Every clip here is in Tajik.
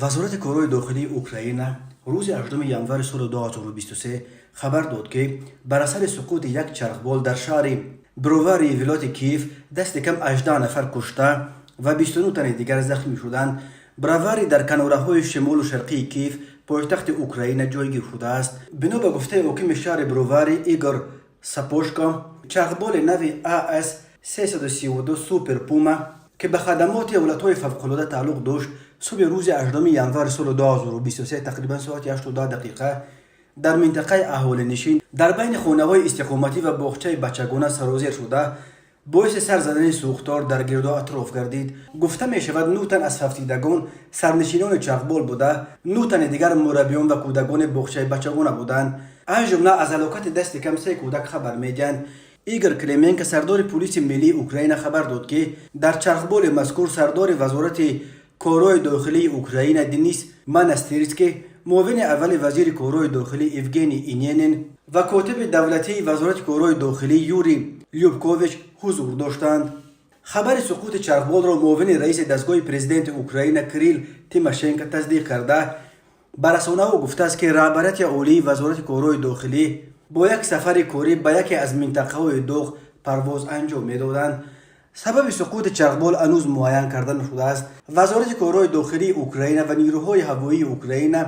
Вазорати корҳои дохилии Украина рӯзи 8 январи соли 2023 хабар дод, ки бар асари суқути як чархбол дар шаҳри Броварии вилояти Киев дасти кам 18 нафар кушта ва 29 тани дигар захмӣ шуданд. Бровари дар канораҳои шимолу шарқии Киев, пойтахти Украина, ҷойгир шудааст. Бино ба гуфтаи ҳокими шаҳри Бровари Игор Сапожко, чархболи нави АС 332 Супер Пума, ки ба хадамоти ҳолатҳои фавқулода тааллуқ дошт, субҳи рӯзи 8 январи соли 2023, тақрибан соати 8:10 дақиқа, дар минтақаи аҳолинишин дар байни хонаҳои истиқоматӣ ва боғчаи бачагона сарозер шуда, боиси сар задани сӯхтор дар гирду атроф гардид. Гуфта мешавад, нӯ тан аз фавтидагон сарнишинони чархбол буда, нӯ тани дигар мураббиён ва кӯдакони боғчаи бачагона буданд. Аз ҷумла аз ҳалокати дасти кам се кӯдак хабар медиҳанд. Игор Клименко, сардори пулиси миллии Украина, хабар дод, ки дар чархболи мазкур сардори Вазорати корҳои дохилии Украина Денис Монастирский, муовини аввали вазири корҳои дохилӣ Евгений Иненин ва котиби давлатии Вазорати корҳои дохилӣ Юрий Любкович ҳузур доштанд. Хабари суқути чархболро муовини раиси дастгоҳи президенти Украина Кирилл Тимошенко тасдиқ карда, ба расонаҳо гуфтааст, ки раҳбарияти олии Вазорати корҳои дохилӣ бо як сафари корӣ ба яке аз минтақаҳои доғ парвоз анҷом медоданд. Сабаби суқути чархбол ҳанӯз муайян карда нашудааст. Вазорати корҳои дохилии Украина ва нирӯҳои ҳавоии Украина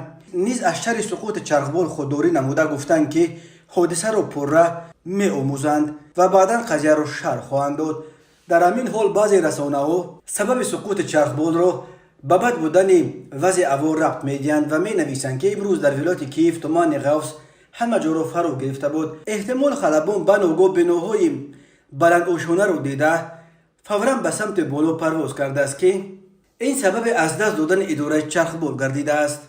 низ аз шарҳи суқути чархбол худдорӣ намуда, гуфтанд, ки ҳодисаро пурра меомӯзанд ва баъдан қазияро шарҳ хоҳанд дод. Дар ҳамин ҳол баъзе расонаҳо сабаби суқути чархболро ба бад будани вазъи ҳаво рабт медиҳанд ва менависанд, ки имрӯз дар вилояти Киев тумани ғафз ҳама ҷоро фаро гирифта буд. Эҳтимол, халабон баногоҳ биноҳои баландошонаро дида, фавран ба самти боло парвоз кардааст, ки ин сабаби аз даст додани идораи чархбол гардидааст.